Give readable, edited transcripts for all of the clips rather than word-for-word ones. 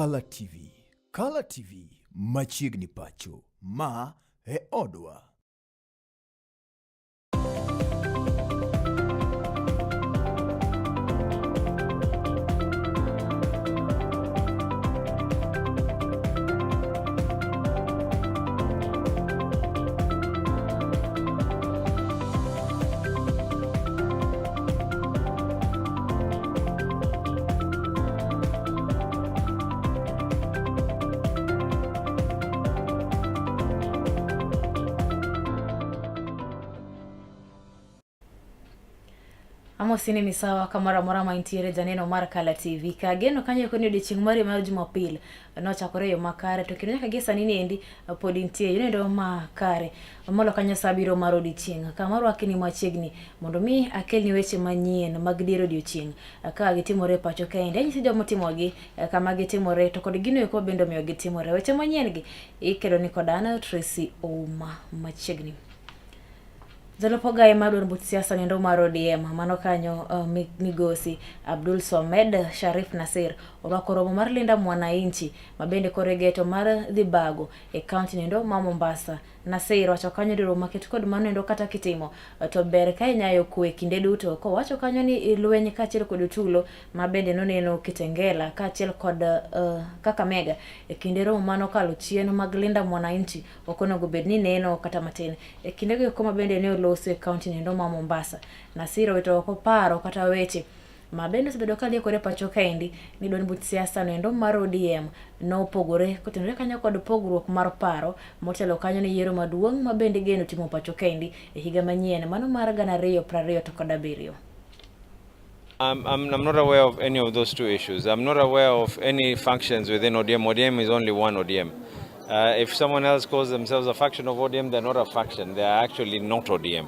Kala TV. Kala TV machiegni pacho. Ma e odwa. Amosi ni misawa kamoro amora ma intiere janeno mar Kala TV. Ka ageno kanyo eko ni odiechieng' mari mar Jumapil nochakore e yo makare to kendo nyaka gie sani ni endi pod intie inendo makare. Molo kanyo sa abiriyo mar odiechieng' kama arwaki ni machiegni mondo mi akelni weche manyien mag dier odiechieng' ka gitimore e pacho kaendi. Anyisi joma otimogi, kama gitimore to kod gino eko bende omiyo gitimore. Weche manyien gi ikelo ni kod an Tracy Ouma machiegni. Jalup ogaye mar duond buch siasa nindo mar ODM mano kanyo uh, migosi Abdul Somed Sharif Nasir orwako romo mar Linda Mwananchi ma bende koro igeto mar dhi bago e kaunti nindo ma Mombasa. Nasir wacho kanyo ni romo maket kod mano endo kata kitimo to ber ka inyayo kwe kinde duto kowacho kanyo ni lweny kaachiel kod tulo ma bende noneno Kitengela kaachiel kod uh, Kakamega e kinde romo manokalo chien mag Linda Mwananchi ok onego bed ni neno kata matin. E kindego eko ma bende ne oloso e kaunti nendo ma Mombasa, Nasir owito oko paro kata weche ma bende osebedo ka liekore pacho kaendi ni duond buch siasa noendo mar ODM nopogore kotenore kanyo kod pogruok mar paro motelo kanyo ne yiero maduong' ma bende igeno timo pacho kaendi e higa manyien mano mar 2027. I'm not aware of any of those two issues. I'm not aware of any factions within ODM. ODM is only one ODM. If someone else calls themselves a faction of ODM, they're not a faction. They are actually not ODM.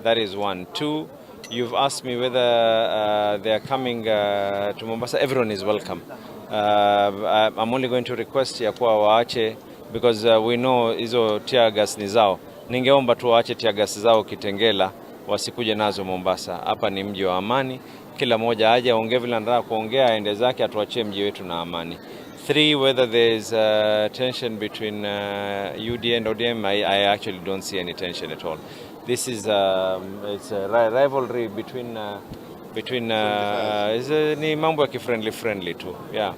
That is one. Two, you've asked me whether they are coming to Mombasa. Everyone is welcome. I'm only going to request ya kuwa waache because we know hizo tear gas ni zao. Ningeomba tu waache tear gas zao Kitengela, wasikuje nazo Mombasa. Hapa ni mji wa amani, kila mmoja aje aongee vile anataka kuongea, aende zake, atuachie mji wetu na amani. Three, whether there's tension between UDA and ODM, I actually don't see any tension at all. This is it's a rivalry between is a, ni mambo ya kifriendly friendly tu, yeah.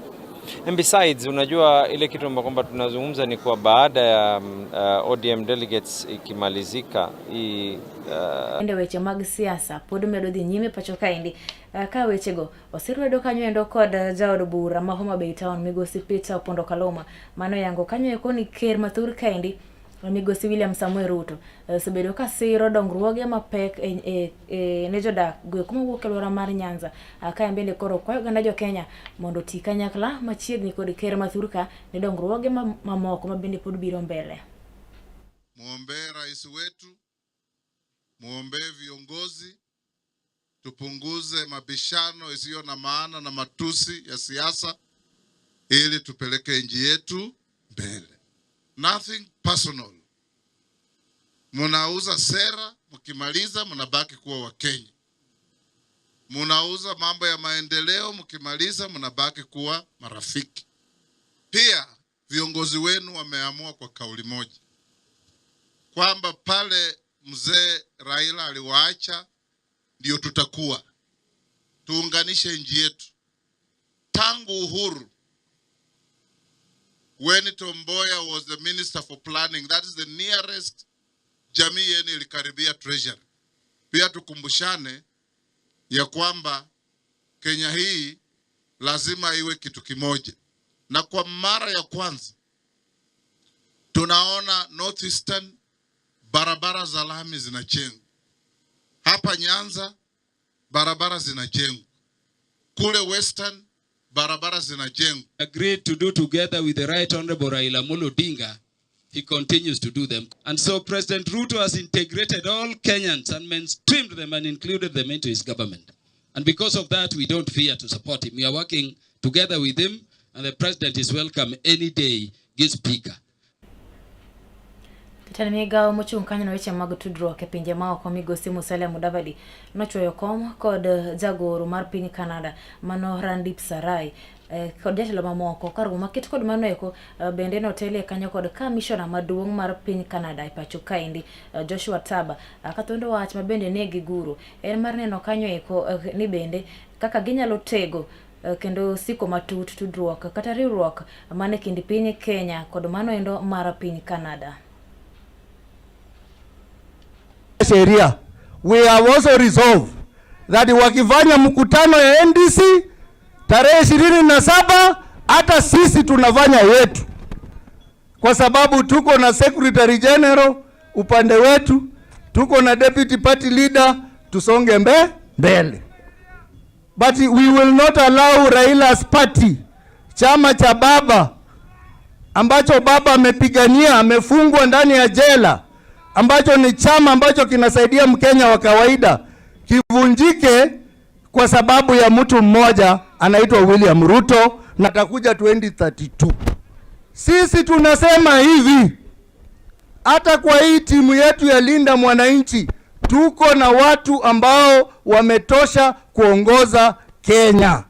And besides, unajua ile kitu ambayo kwamba tunazungumza ni kwa baada ya ODM delegates ikimalizika hii Bende weche mag siasa pod medo dhi nyime pacho kaendi ka wechego osir lwedo kanyo endo kod jaod bura ma Homa Bay Town migosi Peter Opondo Kaluma mano yango kanyo eko ni ker mathur kaendi migosi William Samoei Ruto osebedo ka siro dongruoge mapek e ne jodak goeko mawuok e alwora mar Nyanza ka en bende koro kwayo oganda jo Kenya mondo oti kanyakla machiegni kod ker mathur ka ne dongruoge mamoko ma bende pod biro mbele. Muombee rais wetu, muombee viongozi, tupunguze mabishano isiyo na maana na matusi ya siasa ili tupeleke nchi yetu mbele. Nothing personal. Munauza sera, mkimaliza mnabaki kuwa Wakenya. Munauza mambo ya maendeleo, mkimaliza mnabaki kuwa marafiki. Pia viongozi wenu wameamua kwa kauli moja kwamba pale mzee Raila aliwaacha ndio tutakuwa. Tuunganishe nchi yetu. Tangu uhuru, when Tom Mboya was the minister for planning, that is the nearest jamii yenu ilikaribia treasury. Pia tukumbushane ya kwamba Kenya hii lazima iwe kitu kimoja, na kwa mara ya kwanza tunaona Northeastern barabara za lami zinajengwa. Hapa Nyanza barabara zinajengwa, kule Western barabara zinajengwa. Agreed to do together with the Right Honorable Raila Amolo Odinga, he continues to do them. And so President Ruto has integrated all Kenyans and mainstreamed them and included them into his government. And because of that, we don't fear to support him. We are working together with him, and the president is welcome any day, give speaker. Jatend migawo mochung' kanyo ne weche mag tudruok e pinje maoko migosi Musalia Mudavadi nochwoyo kom kod jagoro mar piny Canada mano Randip Sarai. Kod jatelo mamoko kar romo maket kod mano eko bende notelie kanyo kod kamishona maduong' mar piny Canada e pacho kaendi Joshua Taba. Kathondo wach ma bende ne giguro en mar neno kanyo eko ni bende kaka ginyalo tego kendo siko matut tudruok kata riwruok mane kind piny Kenya kod mano endo mar piny Canada. Sheria. We have also resolved that wakifanya mkutano ya NDC tarehe 27 hata sisi tunafanya yetu, kwa sababu tuko na Secretary General upande wetu, tuko na Deputy Party Leader, tusonge mbele. But we will not allow Raila's party, chama cha baba ambacho baba amepigania, amefungwa ndani ya jela, ambacho ni chama ambacho kinasaidia Mkenya wa kawaida, kivunjike kwa sababu ya mtu mmoja anaitwa William Ruto na atakuja 2032. Sisi tunasema hivi, hata kwa hii timu yetu ya Linda Mwananchi tuko na watu ambao wametosha kuongoza Kenya.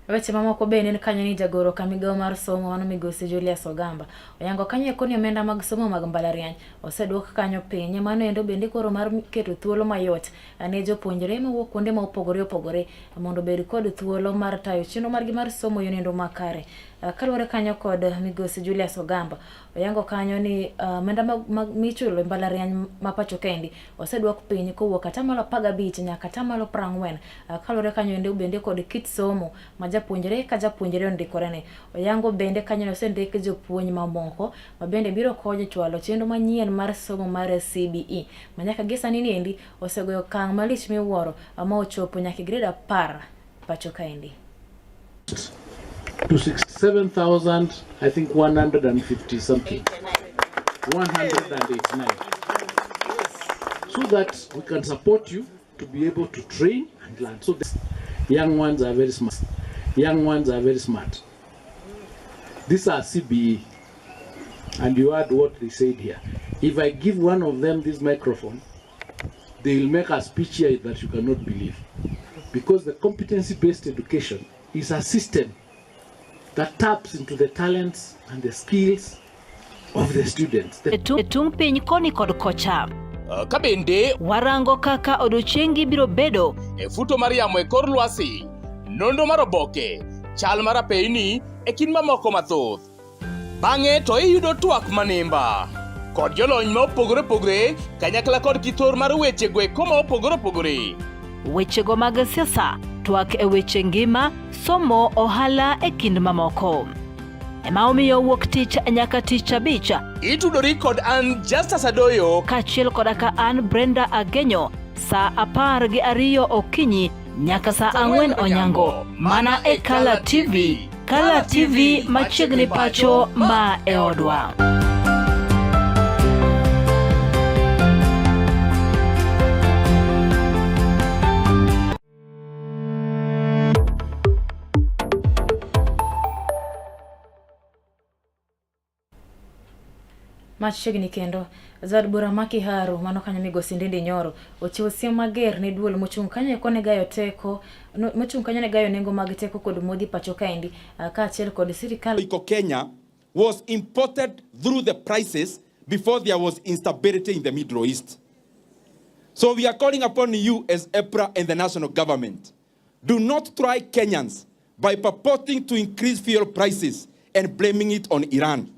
Weche mamoko bende en kanyo ni jagoro ka migawo mar somo mano migosi Julius Ogamba oyango kanyo eko ni omenda mag somo mag mbalariany oseduok kanyo piny, mano endo bende koro mar keto thuolo mayot ne jopuonjre mawuok kuonde ma opogore opogore mondo obed kod thuolo mar tayo chenro margi mar somo yo nendo makare. Kaluwore kanyo kod migosi Julius Ogamba oyango kanyo ni omenda mag michulo e mbalariany ma pacho kaendi oseduok piny kowuok 15% nyaka 40%. Kaluwore kanyo endo bende kod kit somo ma japuonjre ka japuonjre ondikorene. Oyango bende kanyo ni osendik jopuonj mamoko ma bende biro konyo chwalo chenro manyien mar somo mar CBE ma nyaka gi sani niendi osegoyo okang' malich miwuoro ma ochopo nyaka e grade 10 pacho kaendi. To 67,000, I think 150 something, 189, so that we can support you to be able to train and learn. So the young ones are very smart. Young ones are very smart. These are CBE, and you heard what they said here. If I give one of them this microphone, they will make a speech here that you cannot believe, because the competency-based education is a system that taps into the talents and the skills of the students. E tung' piny koni kod kocha. Ka bende warango kaka odiochiengi biro bedo e futo mar yamo e kor lwasi, nonro mar oboke, chal mar apeyni e kind mamoko mathoth. Bang'e to iyudo twak manimba kod jolony ma opogore opogore kanyakla kod kithor mar wechego eko ma opogore opogore. Wechego mag siasa, twak e weche ngima, somo, ohala e kind mamoko. Ema omiyo wuok tich nyaka tich abich. Itudori kod an Justus Adoyo kaachiel koda ka an Brenda Agenyo saa 12 okinyi nyaka saa 4 onyango mana e Kala TV. Kala TV machiegni pacho ma e odwa. Machiegni kendo jaod bura ma Kiharu mano kanyo migosi Ndindi Nyoro ochiwo siem mager ne duol mochung' kanyo eko ne gayo teko mochung' kanyo ne gayo nengo mag teko kod modhi pacho kaendi kaachiel kod sirikal. Iko Kenya was imported through the prices before there was instability in the Middle East. So we are calling upon you as EPRA and the national government. Do not try Kenyans by purporting to increase fuel prices and blaming it on Iran.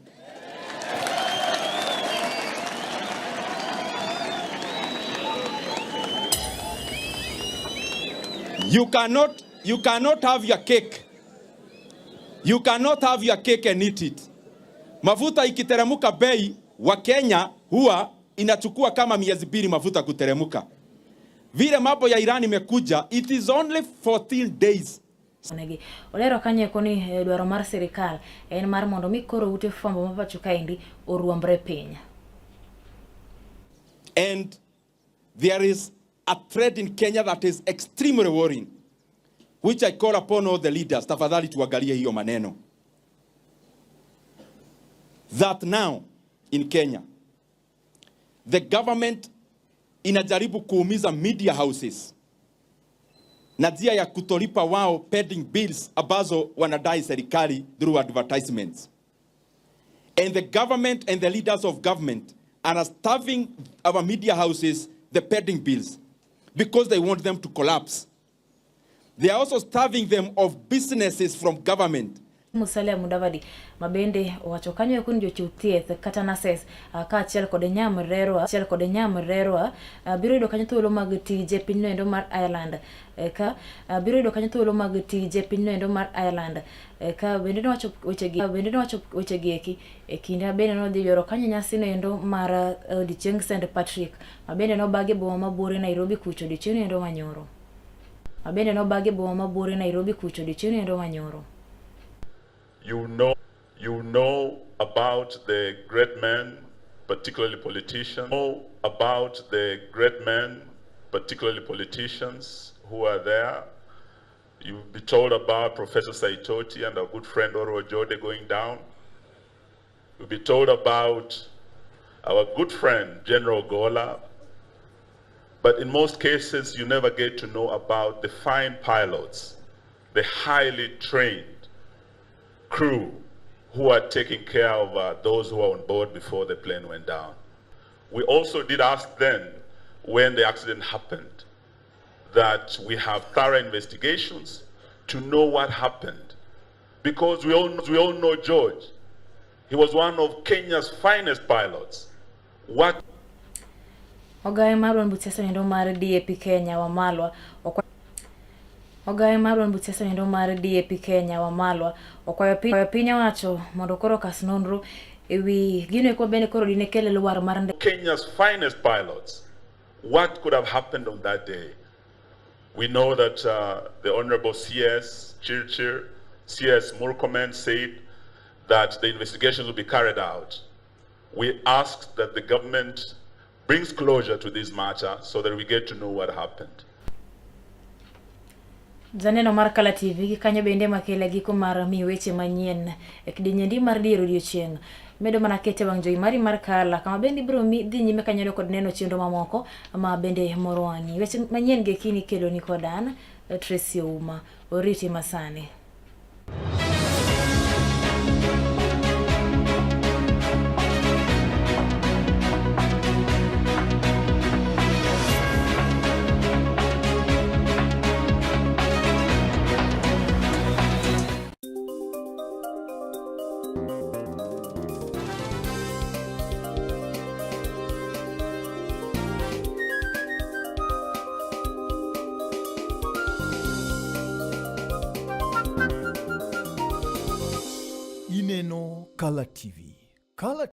You cannot have your cake. You cannot have your cake and eat it. Mafuta ikiteremuka bei wa Kenya huwa inachukua kama miezi 2 mafuta kuteremuka. Vile mambo ya Iran imekuja, it is only 14 days. Onegi. Olero kanyo eko ni dwaro mar sirikal en mar mondo mi koro ute fwambo ma pacho kaendi oruombre piny. And there is a threat in Kenya that is extremely worrying, which I call upon all the leaders, tafadhali tuangalie hiyo maneno. That now in Kenya, the government inajaribu kuumiza media houses. na njia ya kutolipa wao pending bills ambazo wanadai serikali through advertisements. And the government and the leaders of government are starving our media houses the pending bills because they want them to collapse. They are also starving them of businesses from government. Musalia Mudavadi mabende owacho kanyo eko ni jochiw thieth kata nurses kaachiel kod nyamrerwa achiel kod nyamrerwa biro yudo kanyo thuolo mag tije pinyno endo mar Ireland ka biro yudo kanyo thuolo mag tije pinyno endo mar Ireland ka bende nowacho wechegi bende nowacho wechegi eki e kinde ma bende nodhi yuoro kanyo nyasi no endo mar odiochieng St Patrick ma bende nobagi e boma ma buore Nairobi kucho odiochieng' endo manyoro ma bende nobagi e boma ma buore Nairobi kucho odiochieng' endo manyoro. You know about the great men, particularly politicians, know about the great men, particularly politicians who are there. You'll be told about Professor Saitoti and our good friend Oro Ojode going down. You'll be told about our good friend General Gola. But in most cases, you never get to know about the fine pilots, the highly trained crew who are taking care of those who are on board before the plane went down. We also did ask then, when the accident happened, that we have thorough investigations to know what happened. Because we all know George. He was one of Kenya's finest pilots. What Ogaye mar duond buch siasa endo mar DAP Kenya Wamalwa okwa Ogaye mar duond buch siasa endo mar DAP Kenya Wamalwa okwayo piny okwayo piny owacho mondo koro okas nonro ewi gino eko bende koro dine kel lwar mar ndege Kenya's finest pilots, what could have happened on that day? We know that the Honorable CS Chirchir, CS Murkomen said that the investigations will be carried out. We ask that the government brings closure to this matter so that we get to know what happened. Janeno mar Kala TV gi kanyo bende makele giko mar mi weche manyien e kidiendi mar dier odiochieng' medo mana kete wang' jowi mari mar Kala kama bende ibiro mi dhi nyime kanyo kod neno chenro mamoko ma bende moro wang'i. Weche manyien gi kini kelo ni kod an Tracy Ouma oriti masani. Ineno Kala TV. Kala